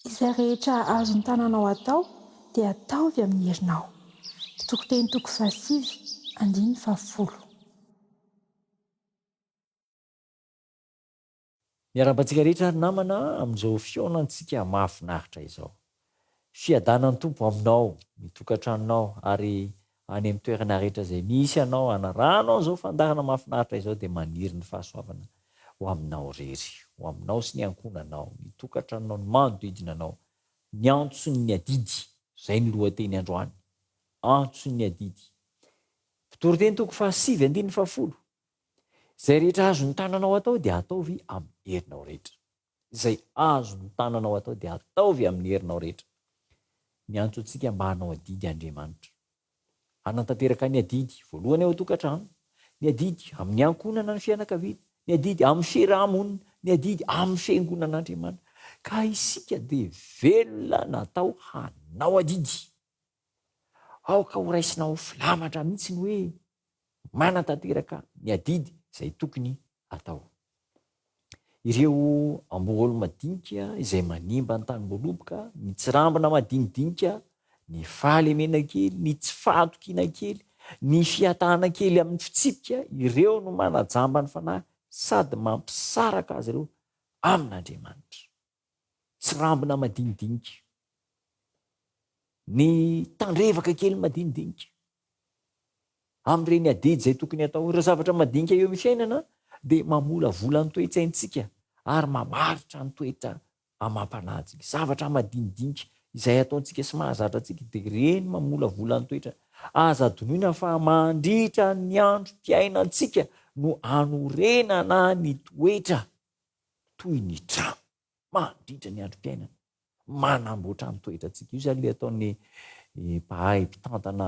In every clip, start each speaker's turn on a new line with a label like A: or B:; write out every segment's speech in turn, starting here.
A: Izay rehetra azon'ny tananao atao dia ataovy amin'ny herinao. Mpitoriteny toko fahasivy, andininy fahafolo.
B: Miarahaba antsika rehetra ary namana amin'izao fihaonantsika mahafinaritra izao. Fiadanan'ny Tompo aminao, ny tokantranonao ary any amin'ny toerana rehetra izay misy anao hanarahanao an'izao fandaharana mahafinaritra izao dia maniry ny fahasoavana ho aminao irery, ho aminao sy ny ankohonanao, ny tokantranonao, ny manodidina anao. Ny antson'ny adidy, izay ny lohateny androany. Antson'ny adidy. Mpitoriteny toko fahasivy andininy fahafolo. Izay rehetra azon'ny tananao atao dia ataovy amin'ny herinao rehetra. Izay azon'ny tananao atao dia ataovy amin'ny herinao rehetra. Miantso antsika mba hanao adidy Andriamanitra. Hanatanteraka ny adidy, voalohany ao an-tokantrano, ny adidy amin'ny ankohonana ny fianakaviana, ny adidy amin'ny fiaraha-monina, ny adidy amin'ny fiangonan'Andriamanitra. Ka isika dia velona natao hanao adidy. Aoka horaisina ho filamatra mihitsy ny hoe manatanteraka ny adidy izay tokony atao. Ireo amboahaolo madinika izay manimba ny tanim-boaloboka, ny tsirambina madinidinika, ny fahalemena kely, ny tsy fahatokiana kely, ny fihatahana kely amin'ny fitsipika, ireo no manajamba ny fanahy sady mampisaraka azy ireo amin'Andriamanitra. Tsirambina madinidinika, ny tandrevaka kely madinidinika, amin'ireny adidy izay tokony hatao. Ireo zavatra madinika eo amin'ny fiainana dia mamolavola ny toe-tsaintsika ary mamaritra ny toetra amam-panahintsika. Zavatra madinidinika izay ataontsika sy mahazatra antsika dia ireny mamolavola ny toetra. Aza adinoina fa mandritra ny androm-piainantsika no anorenana ny toetra toy ny trano mandritra ny androm-piainana. Manamboatra ny toetrantsika. Io izany ilay ataon'ny mpahay mpitantana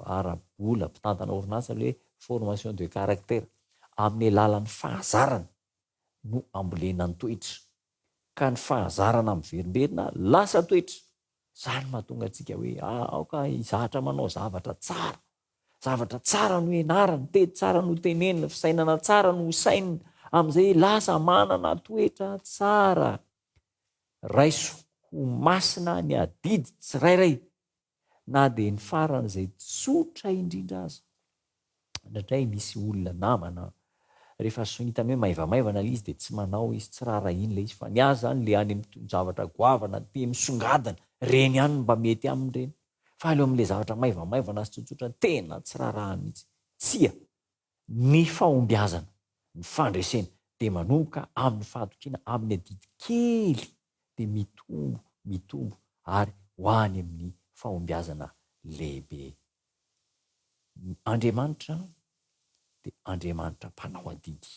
B: ara-bola, mpitantana orinasa ilay hoe formation de caractère. Amin'ny alalan'ny fahazarana no ambolena ny toetra. Ka ny fahazarana miverimberina lasa toetra. Izany mahatonga antsika hoe aoka hizatra manao zavatra tsara. Zavatra tsara no ianarana, teny tsara no tenenina, fisainana tsara no hosainina, amin'izay lasa manana toetra tsara. Raiso ho masina ny adidy tsirairay, na dia ny faran'izay tsotra indrindra aza. Indraindray misy olona namana, rehefa hitany hoe maivamaivana ilay izy dia tsy manao izy, tsy raharahiany ilay izy, fa ny azy izany ilay any amin'ny zavatra goavana, te misongadina, ireny ihany no mba mety aminy ireny. Fa aleo amin'ilay zavatra maivamaivana sy tsotsotra tena tsy raharahany mihitsy. Tsia! Ny fahombiazana, ny fandresena dia manomboka amin'ny fahatokiana amin'ny adidy kely dia mitombo, mitombo ary ho any amin'ny fahombiazana lehibe. Andriamanitra dia Andriamanitra mpanao adidy.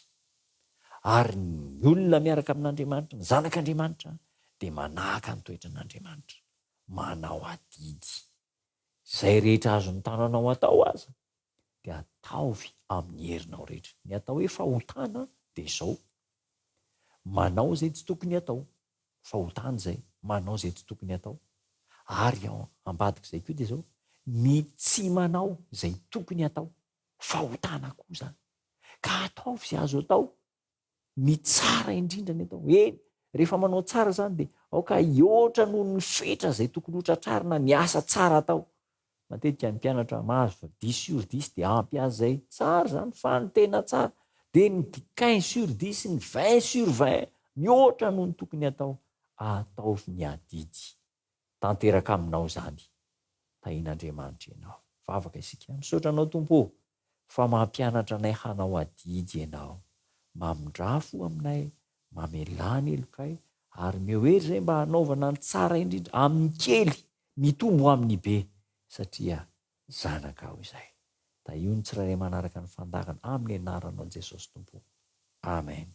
B: Ary ny olona miaraka amin'Andriamanitra, ny zanak'Andriamanitra dia manahaka ny toetran'Andriamanitra. Manao adidy. Izay rehetra azon'ny tananao atao aza dia ataovy amin'ny herinao rehetra. Ny atao hoe fahotana dia izao, manao izay tsy tokony hatao, fahotana izay, manao izay tsy tokony hatao. Ary ao ambadik'izay koa dia izao, ny tsy manao izay tokony hatao, fahotana koa izany. Ka ataovy izay azo atao Ny tsara indrindra ny atao. Eny, rehefa manao tsara izany dia aoka hihoatra noho ny fetra izay tokony hotratrarina ny asa tsara atao. Matetika ny mpianatra mahazo dix sur dix dia ampy azy izay. Tsara izany fa ny tena tsara dia ny quinze sur dix, ny vingt sur vingt, mihoatra noho ny tokony hatao. Ataovy ny adidy. Tanteraka aminao izany. Tahian'Andriamanitra ianao. Vavaka isika. Misaotra anao Tompo ô fa mampianatra anay hanao adidy ianao. Mamindrà fo aminay, mamelà ny helokay, ary omeo hery izay mba hanaovana ny tsara indrindra amin'ny kely mitombo amin'ny be, satria zanakao izay. Tahio ny tsirairay manaraka ny fandaharana amin'ny anaranao Jesosy Tompo. Amen.